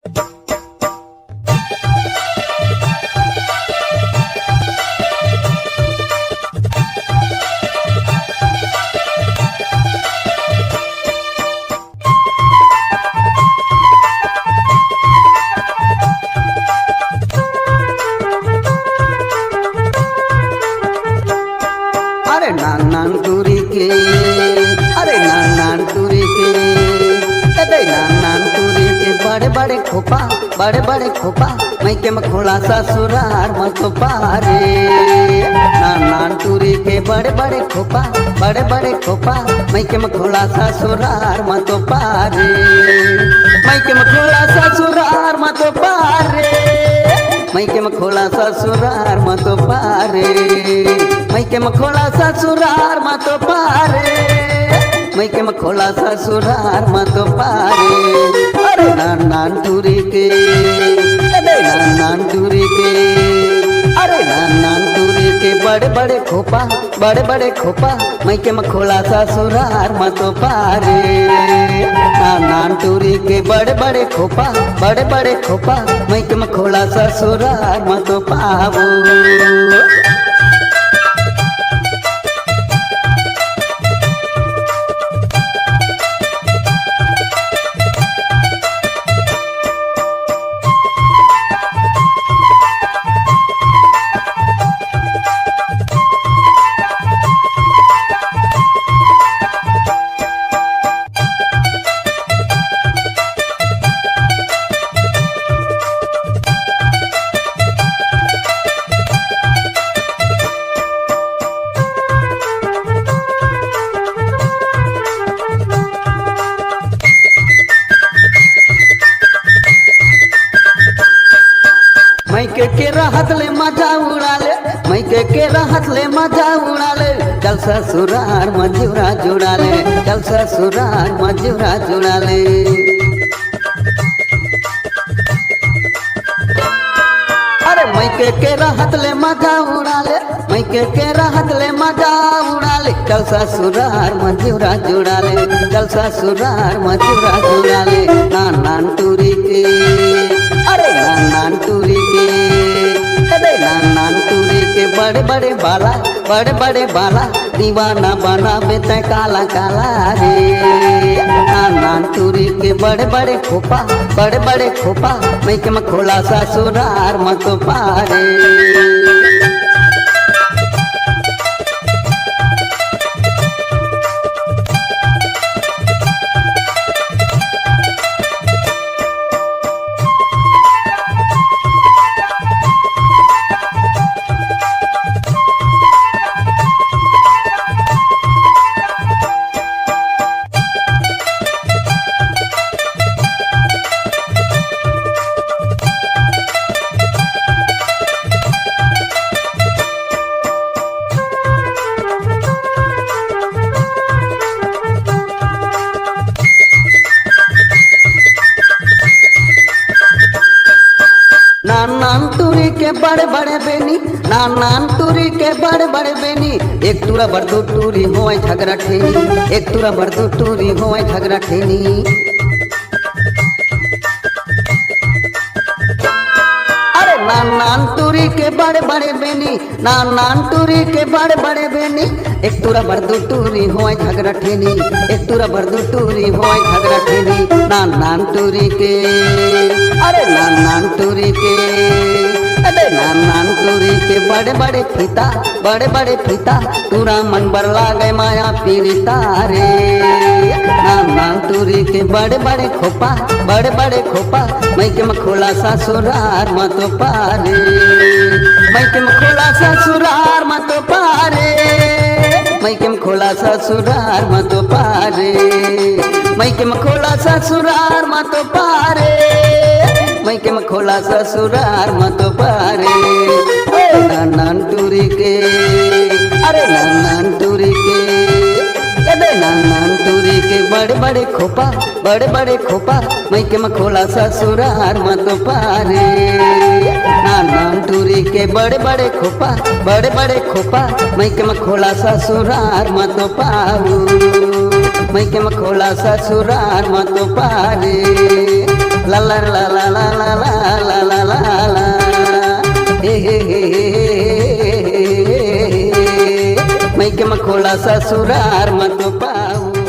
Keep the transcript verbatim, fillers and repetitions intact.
अरे नान नान टूरी के, अरे नान नान टूरी के, ए दे नान नान टूरी के बड़े बड़े खोपा, बड़े बड़े खोपा, मइके म खोला ससुरार म तो पारे। नान नान टूरी के बड़े बड़े खोपा, बड़े बड़े खोपा, मइके म खोला ससुरार म तो पारे। मइके म खोला ससुरार म तो पारे। मइके म खोला ससुरार म तो पारे। मइके म खोला ससुरार म तो पारे। मइके म खोला ससुरार म तो पारे। अरे नान नान टूरी के, अरे नान नान टूरी के, अरे नान नान टूरी के बड़े बड़े खोपा, बड़े बड़े खोपा, मइके म खोला ससुरार म तो पारे। नान नान टूरी के बड़े बड़े खोपा, बड़े बड़े खोपा, मइके म खोला ससुरार म तो पाबो। मइके के रहत ले मजा उड़ा ले, मइके के रहत ले मजा उड़ा ले, चल ससुरार म जिउरा जुड़ा ले, चल ससुरार म जिउरा जुड़ा ले। अरे मइके के रहत ले मजा उड़ा ले, मइके के रहत ले मजा उड़ा ले, चल ससुरार म जिउरा जुड़ा ले, चल ससुरार म जिउरा जुड़ा ले। नान नान टूरी के, अरे नान नान टूरी के, अरे नान नान टूरी के बड़े बड़े बाला, बड़े बड़े बाला, दीवाना बनाबे तैं काला काला रे। नान नान टूरी के बड़े बड़े खोपा, बड़े बड़े खोपा, मइके म खोला ससुरार म तो पारे। नान नान टूरी के बड़े बड़े बेनी, नान नान टूरी के बड़े बड़े बेनी, एक टूरा बर दू टूरी होय झगरा ठेनी, एक टूरा बर दू टूरी होय झगरा ठेनी। अरे नान नान टूरी के बड़े बड़े बेनी, नान नान टूरी के बड़े बड़े बेनी, एक टूरा बर दू टूरी होय झगरा ठेनी, एक टूरा बर दू टूरी होय झगरा ठेनी। नान नान टूरी के, अरे नान नान टूरी के, अरे नान नान टूरी के बड़े बड़े फीता, बड़े बड़े फीता, टूरा मन बर लागे माया पीरिता रे। नान नान टूरी के बड़े बड़े खोपा, बड़े बड़े खोपा, मइके म खोला ससुरार म तो पारे। मइके म खोला ससुरार म तो पारे। मइके म खोला ससुरार म तो पारे। मइके म खोला ससुरार म तो पारे। मइके म खोला ससुरार म तो पारे। ओ नान नान टूरी के, अरे नान नान टूरी के, ए दे नान नान टूरी के बड़े बड़े खोपा, बड़े बड़े खोपा, मइके म खोला ससुरार म तो पारे। नान नान टूरी के बड़े बड़े खोपा, बड़े बड़े खोपा, मइके म खोला ससुरार म तो पाऊ। मइके म खोला ससुरार म तो पारे। ला ला ला ला ला ला ला ला ला ला ला। हे हे हे हे हे हे हे हे। मइके म खोला ससुरार म तो पाऊ।